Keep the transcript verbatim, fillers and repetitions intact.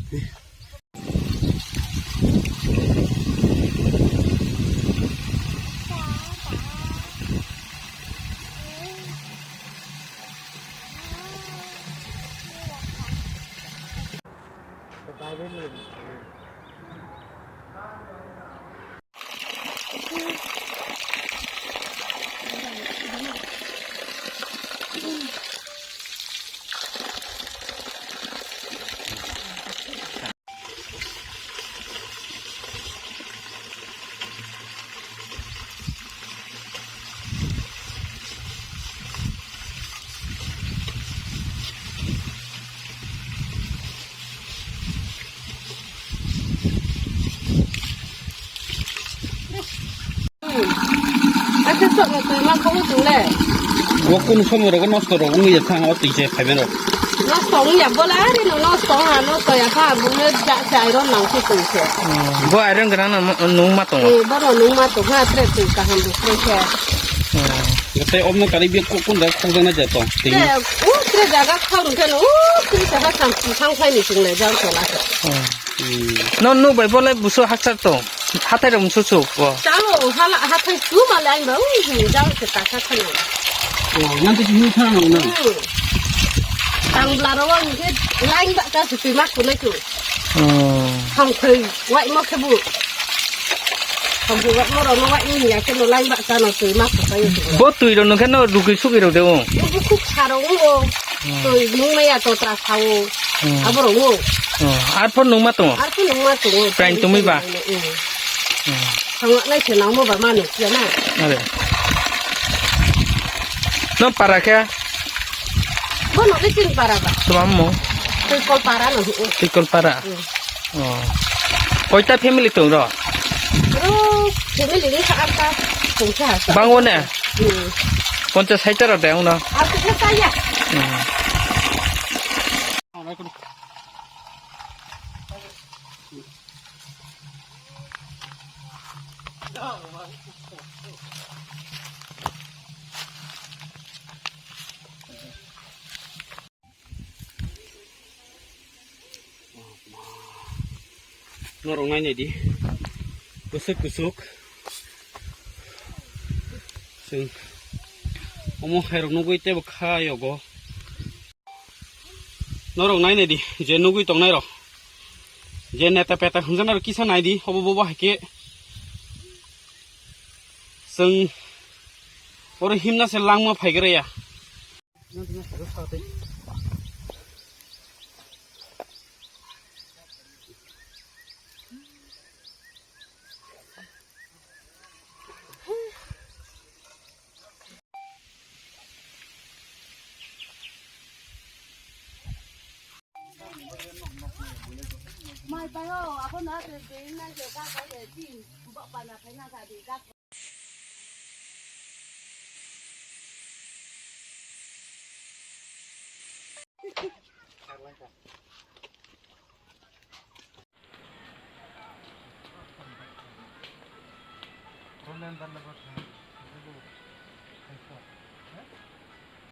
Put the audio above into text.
Ake sok no twi ma kho tong le. Bo kun somoi rogo nosto rok wngya thang o twi se phaiben rok. Nosto wngya bola ari no nosto ha nosto ya kha bo le ja se iron nang se twi se. Bo iron gram no nung ma tongo. Eh, bo no nung ma tong ha tre twi kaham bo tre se. Tei obno kari bi kun da khok jana ja tong. Tre u tre jaga khang khe no u tre jaga khang thang phai ni sing le jang se la se. No nuk bai bo le busu hakchar tong. Hathai rok musu chuk bo. Chalo, hala, hathai tu ma le ang ba, ui, jang se ta sa khana. Oh, yang tu sini thang na. Hmm. Tang bla ro ang ke lain ba ta se ma ku le tu. Oh. Hang khoi, wai mo khe bu. Hang khoi wai mo ro no wai ni ya ke no lain ba ta no tu ma ku ta yo tu. Bo twi ro no khe no rugui sugui ro de o. Bu khuk sa ro o. Hmm. Twi nung na ya to tra sa o. Hmm. Abo ro o. Oh, ar pho nung ma tongo? Ar pho nung ma tongo. Prain tumi ba? Hmm. Hmm. Thangna nai se nangmo ba manu ya na. Are. No para khe? Bono le tin para ba. Tuma mo? Tui kol para no. Tui kol para. Hmm. Oh. Koita family tong ro? Ro family ni sa ata tong sa. Bang o ne? Hmm. Ponchas saita ro de uno. Aku sa ya. Hmm. Norok nainai di, kusuk kusuk. Chwng omo khairok nugwi teibo kha yogo. Norok nainai di, je nugwi tongnai rok, je neta peta hwnjaknai rok kisa nai di, obo bobo hai khe chwng oro himna se langma phaigra ya. Mai pai ho, ako na te te na je ka ka ye tin, ba pa na pai na ka di ka.